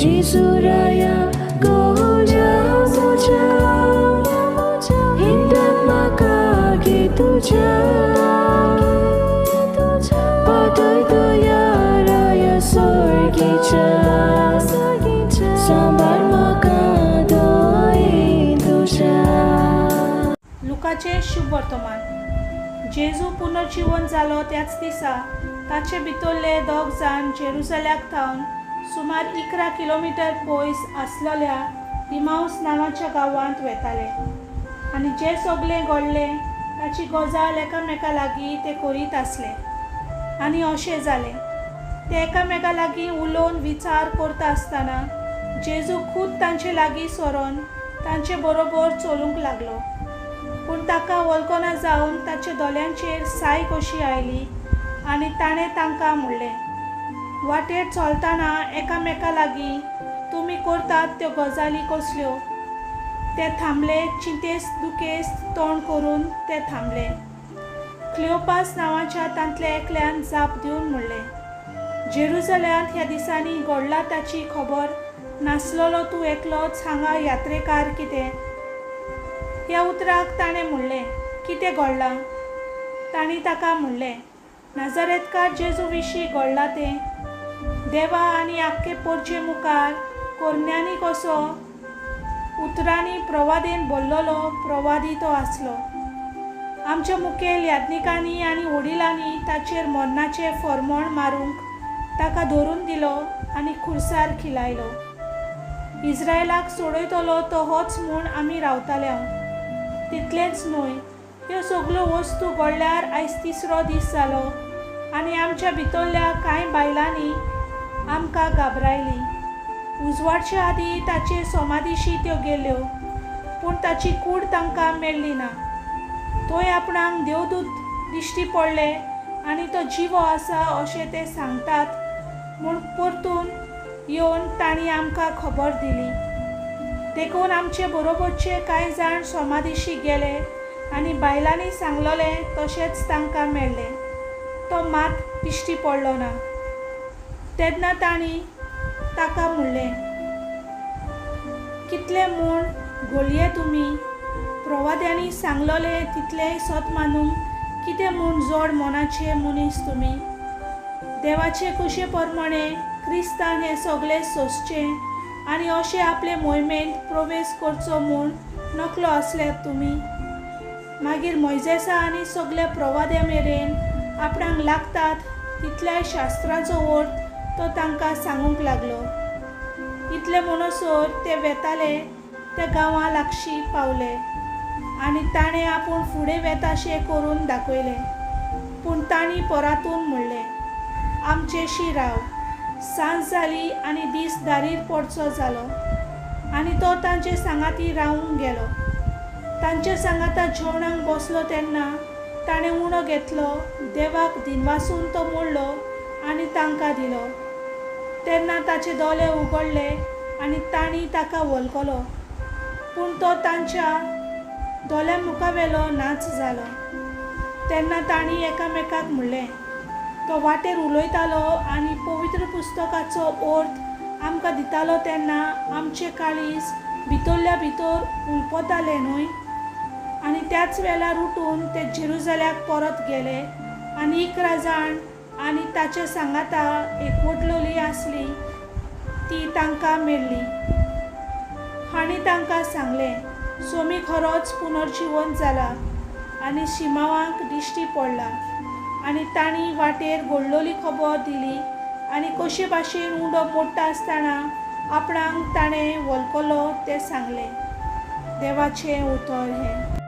जेजू राया गोड्या म्हज्या हिंदन म्हाका गे तुज्या पाटय तुया राया सर्गीच्या सांबाळ म्हाका दयेन तुज्या. लुकाचें शुभ वर्तमान. जेजू पुनर्जिवन जालो त्याच दिसा ताचे भितरले दोग जाण जेरुजल्याक थावन सुमार 11 किलोमिटर पयस आसलेल्या इमाऊस नांवाच्या गांवांत वेताले आनी जें सगलें घडलें ताची गजाल एकामेका लागीं ते करीत आसले. आनी अशें जालें, ते एकामेका लागीं उलोवन विचार करता आसतना जेजू खूद तांचे लागीं सरोन तांचे बरोबर चलूंक लागलो. पूण ताका वळखना जावन ताच्या दोळ्यांचेर साय कशी आयली आनी ताणें तांकां म्हणलें, वाटेर चलतना एकामेका लागीं तुमी करतात त्यो गजाली कसल्यो? ते थांबले, चिंतेस्त दुखेस्त तोंड करून ते थांबले. क्लियोपास नांवाच्या तांतल्या एकल्यान जाप दिवन म्हणलें, जेरुजल्यांत ह्या दिसांनी घडला ताची खबर नासलेलो तूं एकलोच हांगा यात्रेकार कितें? ह्या उतराक ताणें म्हणलें, कितें घडलां? तांणी ताका म्हणलें, नाझारेतकार जेजू विशीं घडलां तें. देवा आनी आख्खे पोरचे मुखार कोरन्यांनी कसो उतरांनी प्रवादेन बोल्लोलो प्रवादी तो आसलो. आमच्या मुखेल याज्ञिकांनी आनी वडिलांनी ताचेर मरणाचें फॉर्मोण मारूंक ताका धरून दिलो आनी खुर्सार खिलायलो. इस्रायलाक सोडयतलो तो होच म्हूण आमी रावताले. तितलेंच न्हय, ह्यो सगल्यो वस्तू घडल्यार आयज तिसरो दीस जालो आनी आमच्या भितरल्या कांय बायलांनी आमकां घाबरायली. उजवाडचे आदीं ताचे सोमादिशी त्यो गेल्यो, पूण ताची कूड तांकां मेळ्ळी ना. थंय आपणाक देवदूत दिश्टी पडले आनी तो जिवो आसा अशें ते सांगतात म्हूण परतून येवन तांणी आमकां खबर दिली. देखून आमचे बरोबरचे कांय जाण सोमादिशी गेले आनी बायलांनी सांगलोलें तशेंच तांकां मेळ्ळें. तो मात दिश्टी पडलो ना. तेन्ना तांणी ताका म्हणलें, कितले म्हूण घोलये तुमी? प्रवाद्यांनी सांगलोलें तितलेंय सत मानूंक कितें म्हूण जोड मनाचे मनीस तुमी? देवाचे कुशे प्रमाणे क्रिस्तान हें सगलें सोंसचें आनी अशें आपले मोहिमेंत प्रवेश करचो म्हूण नकलो आसल्यात तुमी? मागीर मोयजेसा आनी सगल्या प्रवाद्या मेरेन आपणाक लागतात तितल्याय शास्त्राचो अर्थ तो तांकां सांगूंक लागलो. इतले म्हणसर ते वेताले त्या गांवा लागशी पावले आनी ताणें आपूण फुडें वेताशें करून दाखयलें. पूण तांणी परातून म्हणलें, आमचेशी राव, सांज जाली आनी दीस दारीर पडचो जालो. आनी तो तांचे सांगाती रावूंक गेलो. तांचे सांगाता जेवणाक बसलो तेन्ना ताणें उणो घेतलो, देवाक दिनवासून तो मोडलो आनी तांकां दिलो. तेन्ना ताचे दोळे उगडले आनी तांणी ताका वळखलो, पूण तो तांच्या दोळ्यां मुखावेलो नाच जालो. तेन्ना तांणी एकामेकाक म्हणलें, तो वाटेर उलयतालो आनी पवित्र पुस्तकाचो अर्थ आमकां दितालो तेन्ना आमचें काळीज भितरल्या भितर उलपतालें न्हय? आनी त्याच वेळार उठून ते जेरुजल्याक परत गेले आनी 11 जाण आनी ताच्या सांगाता एकवटलेली आसली ती तांकां मेळ्ळी. हांणी तांकां सांगलें, सोमी खरोच पुनर्जिवन जाला आनी शिमावांक दिश्टी पडला. आनी तांणी वाटेर घडलोली खबर दिली आनी कशे भाशेन उंडो मोडटा आसतना आपणाक ताणें वळखलो तें सांगलें. देवाचें उतर हें.